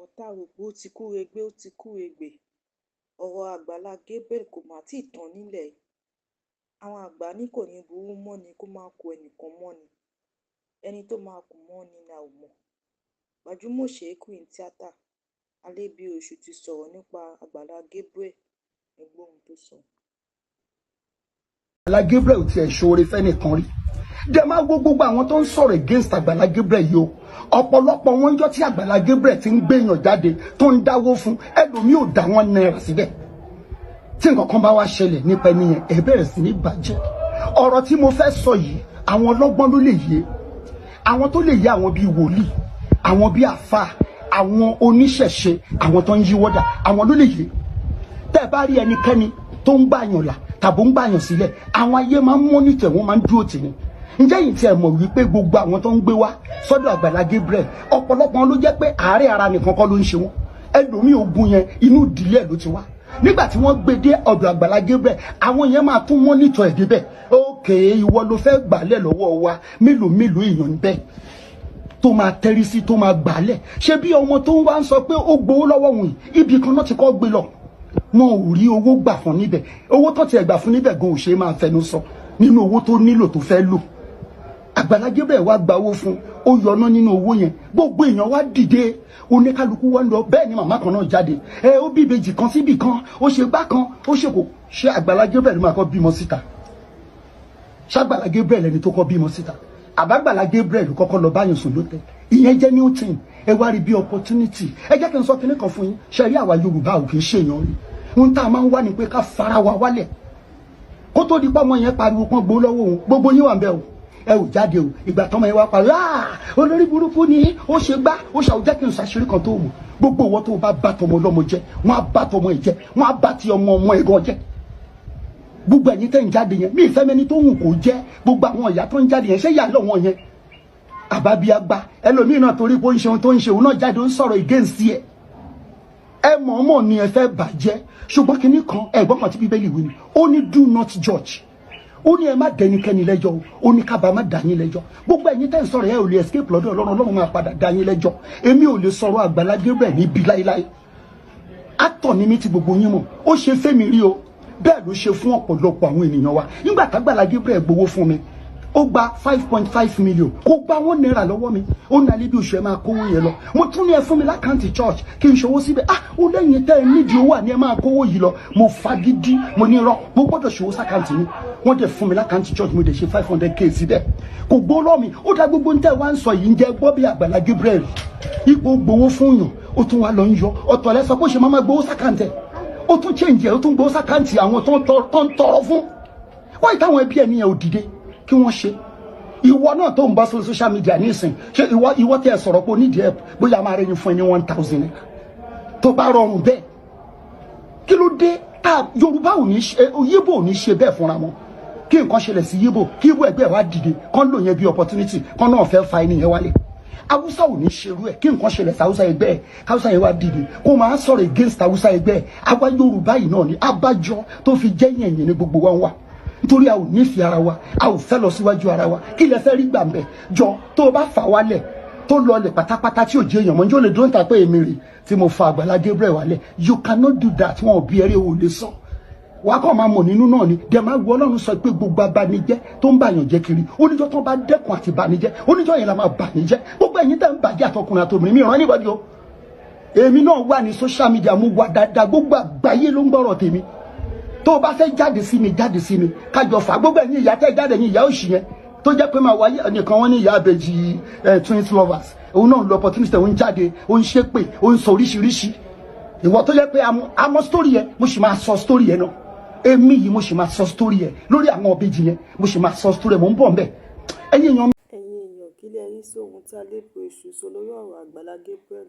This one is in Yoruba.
Ọ̀rọ̀ tá a rò pé ó ti kúregbé, ó ti kúregbè. Ọ̀rọ̀ Àgbàlá Gabriel kò mà tí ì tán nílẹ̀. Àwọn àgbà ní kò ní burú mọ́ ni kó má ku ẹnìkan mọ́ ni, ẹni tó máa kù mọ́ ni la ò mọ̀. Gbajúmọ̀ òṣèrékùnrin tíátà Alébíoṣù ti sọ̀rọ̀ nípa Àgbàlá Gabriel. Ẹ gbọ́ ohun tó sọ. Àgbàlá Gabriel ò tiẹ̀ ṣoore fẹ́nìkan rí. Dẹ̀ máa wo gbogbo àwọn tó ń sọ̀rọ̀ against Àgbàlá Gabriel yìí o. Ọ̀pọ̀lọpọ̀ wọn jọ tí Àgbàlá Gabriel ti ń gbéyàn jáde tó ń dáwó fún, ẹlòmíì ò dá wọn náírà síbẹ̀. Tí nǹkan kan bá wá ṣẹlẹ̀ nípa ẹni yẹn, ẹ bẹ̀rẹ̀ sí ní bàjẹ́. Ọ̀rọ̀ tí mo fẹ́ sọ yìí, àwọn ọlọ́gbọ́n ló lè yé, àwọn tó lè yé, àwọn bíi wòlíì, àwọn bíi àfáà, àwọn oníṣẹ̀ṣe, àwọn tó ń yíwọ́dà, àwọn ló lè yé. Tẹ́ ẹ bá rí ẹnikẹ́ni tó ń gbàyàn là tàbí ń gbàyàn sílẹ̀, àwọn ayé máa ń monitor, wọ́n máa ń dúró tì ní. Ǹjẹ́ yìí tí ẹ mọ̀ wípé gbogbo àwọn tó ń gbé wá sọ́dọ̀ Àgbàlá Gabriel, ọ̀pọ̀lọpọ̀ wọn ló jẹ́ pé àárẹ̀ ara nìkan kọ́ ló ń ṣe wọ́n? Ẹlòmíì, ogun yẹn, inú ìdílé ẹ̀ ló ti wá. Nígbà tí wọ́n gbé dé ọ̀dọ̀ Àgbàlá Gabriel, àwọn yẹn máa tún monitor ẹ̀ débẹ̀. Ókè, ìwọ ló fẹ́ gbàlẹ̀ lọ́wọ́ wa? Mélòó mélòó èèyàn ń bẹ tó máa tẹ́rí sí, tó máa gbàlẹ̀? Ṣé bí ọmọ tó ń wá ń sọ pé ó gbowó lọ́wọ́ òun yìí, ibì kan náà ti kọ́ gbé lọ, wọn ò rí owó gbà fún níbẹ̀. Owó tó tiẹ̀ gbà fún níbẹ̀ gan ò ṣe é máa fẹnu sọ nínú owó tó nílò tó fẹ́ lò. Àgbàlá Gabriel wá gba owó fún, ó yọná nínú owó yẹn. Gbogbo èèyàn wá dìde, oníkálukú wá ń lọ. Bẹ́ẹ̀ ni màmá kan náà jáde, ẹ ó bí ìbejì kan síbì kan, ó ṣe gbá kan, ó ṣe kò ṣe. Àgbàlá Gabriel ló máa kọ́ bímọ síta? Ṣàgbàlá Gabriel ẹni tó kọ́ bímọ síta? Àbágbàlá Gabriel kọ́kọ́ lọ báyìí sùn lótẹ? Ìyẹn jẹ́ new thing. Ẹ wá rí bí opportunity. Ẹ jẹ́ kí n sọ kinní kan fún yín. Ṣe rí àwa Yorùbá, ò kì í ṣèyàn rí. Ohun tá a máa ń wá ni pé ká fara wa wálẹ̀. Kó tó di pọ́mọ yẹn pariwo pọ́n gbó lọ́wọ́ òun, gbogbo yín wà ń bẹ̀ o, ẹ ò jáde o. Ìgbà tọmọ yẹn wá pariwo, "Ah, olórí burúkú ni ó ṣe gbá ó ṣàwùjẹ́." Jẹ́ kí n ṣàṣírí kan tó mọ̀. Gbogbo ìwọ tó o bá bá tọmọ ọlọ́mọ jẹ́, wọ́n á bá tọmọ ẹ̀ jẹ́, wọ́n á bá ti ọmọ ọmọ ẹ̀ gan jẹ́. Gbogbo ẹ̀yin tẹ́ ń jáde yẹn, mi ìfẹ́ mẹ́ni tó wù kó jẹ́. Gbogbo àwọn ìyá tó ń jáde yẹn, ṣé ìyá lọ́wọ́ yẹn àbábíàgbà? Ẹlòmíì náà, torí pé ó ń ṣe ohun tó ń ṣe, òun náà jáde, ó ń sọ̀rọ̀ against ẹ̀. Ẹ mọ̀ọ́mọ̀ ni ẹ fẹ́ bàjẹ́. Ṣùgbọ́n kinní kan, ẹ̀gbọ́n kan tí Bíbélì wí ni, ó ní, "Do not judge." Ó ní ẹ má dẹnikẹ́ni lẹ́jọ́ o. Ó ní kábàá má dá yín lẹ́jọ́. Gbogbo ẹ̀yin tẹ́ ń sọ̀rọ̀, ẹ ò lè escape lọ́dọ̀ Ọlọ́run. Ọlọ́run máa padà dá yín lẹ́jọ́. Èmi ò lè sọ̀rọ̀ Àgbàlá Gabriel níbi láíláí. Actor ni mí tí gbogbo yín mọ̀. Ó ṣe fẹ́mi rí o, bẹ́ẹ̀ ló ṣe fún ọ̀pọ̀lọpọ̀ àwọn ènìyàn wa. Nígbà tágbàlá Gabriel gbowó fún mi, ó gba 5.5 million, kó gba ₦1 lọ́wọ́ mi. Ó ní alẹ́ bí oṣù, ẹ máa kówó yẹn lọ. Mo tún ní ẹ fún mi l'account church kí n ṣòwò síbẹ̀. Ah, ó lẹ́yìn tẹ́ ẹ nídìí owó, àní ẹ máa kówó yìí lọ. Mo fagídí, mo ní rọ, mo gbọ́dọ̀ ṣòwò s'account mi. Wọ́n dẹ̀ fún mi l'account church, mo dẹ̀ ṣe 500K síbẹ̀. Kò gbó lọ́ mi. Ó dá gbogbo ń tẹ́ wá ń sọ yìí, ń jẹ́ gbọ́ bí Àgbàlá Gabriel ipò gbowó fún yàn, ó tún wá lọ ń yọ ọ̀tọ̀. Lẹ sọ pé ó ṣe máa gbowó s'account ẹ̀, ó tún change ẹ̀, ó tún gbowó s'account àwọn tó ń tọrọ fún wọ́n. Ìtàwọn ẹbí ẹ̀ níyẹn ò dìde kí wọ́n ṣe. Ìwọ náà tó ń bá sórí social media nísìn, ṣé ìwọ tí ẹ sọ̀rọ̀ pé o nídìí ẹ̀, bóyá máa rẹ́yìn fún ẹ ní ₦1,000 tó bá rọrùn bẹ́ẹ̀, kí ló dé tá Yorùbá ò ní ṣe, Yíbò ò ní ṣe bẹ́ẹ̀ fúnra wọn? Kí nǹkan ṣẹlẹ̀ sí Yíbò, kí Yíbò ẹgbẹ́ wa dìde kán lò yẹn bí opportunity, kán náà fẹ́ fa ẹni yẹn wálé. Haúsá ò ní ṣerú ẹ̀. Kí nǹkan ṣẹlẹ̀ sí Haúsá ẹgbẹ́ ẹ̀, káwúsá yẹn wá dìde kó máa sọ̀rọ̀ against Haúsá ẹgbẹ́ ẹ̀. Àwa Yorùbá yìí náà ni abájọ tó fi jẹ́ yẹ̀yìn ní gbogbo wa ń wà, nítorí a ò nífẹ̀ẹ́ ara wa, a ò fẹ́ lọ síwájú ara wa. Kí lẹ fẹ́ rí gbà ń bẹ̀ jọ? Tó o bá fà wálẹ̀, tó lọlẹ̀ pátápátá, tí ò jẹ́ èèyàn mọ́, njó lè dúró níta pé èmi rè tí mo fa Àgbàlá Gabriel wálẹ̀? You cannot do that. Wọn ò bí ẹrẹ́ ò lè sọ. Wàá kàn máa mọ̀ nínú náà ni dẹ̀ máa wo. Ọlọ́run sọ pé gbogbo abanijẹ́ tó ń bàyàn jẹ́ kiri, oníjọ́ tó bá dẹ́kun àti banijẹ́, oníjọ́ yẹn la máa bànijẹ́. Gbogbo ẹ̀yin tẹ́ ń bàjẹ́, àtọkùnrin àtobìnrin, mi ràn anybody o. Èmi náà wà ní social media, mo wà dáadáa, gbogbo àgbáyé ló ń gbọ́rọ̀ tèmi. Tó o bá fẹ́ jáde sí mi, jáde sí mi, kájọ fà. Gbogbo ẹ̀yin ìyá tẹ́ jáde, ẹ̀yin ìyá òṣì yẹn tó jẹ́ pé máa wáyé nìkan, wọ́n ní ìyá àbèjì twins lovers, òun náà ń lo opportunity, òun jáde, òun ṣépè, òun sọ oríṣiríṣi. Ìwọ tó jẹ́ pé àmọ́ story yẹn, mo sì máa sọ story yẹn náà. Èmi yìí, mo sì máa sọ story yẹn lórí àwọn ọbẹ̀jì yẹn, mo sì máa sọ story yẹn. Mo ń bọ̀ nbẹ̀, ẹ̀yin èèyàn. Ẹ̀yin èèyàn, kí lẹ rí sí ohun tí Alébíoṣù sọ lórí ọ̀rọ̀ Àgbàlá Gabriel?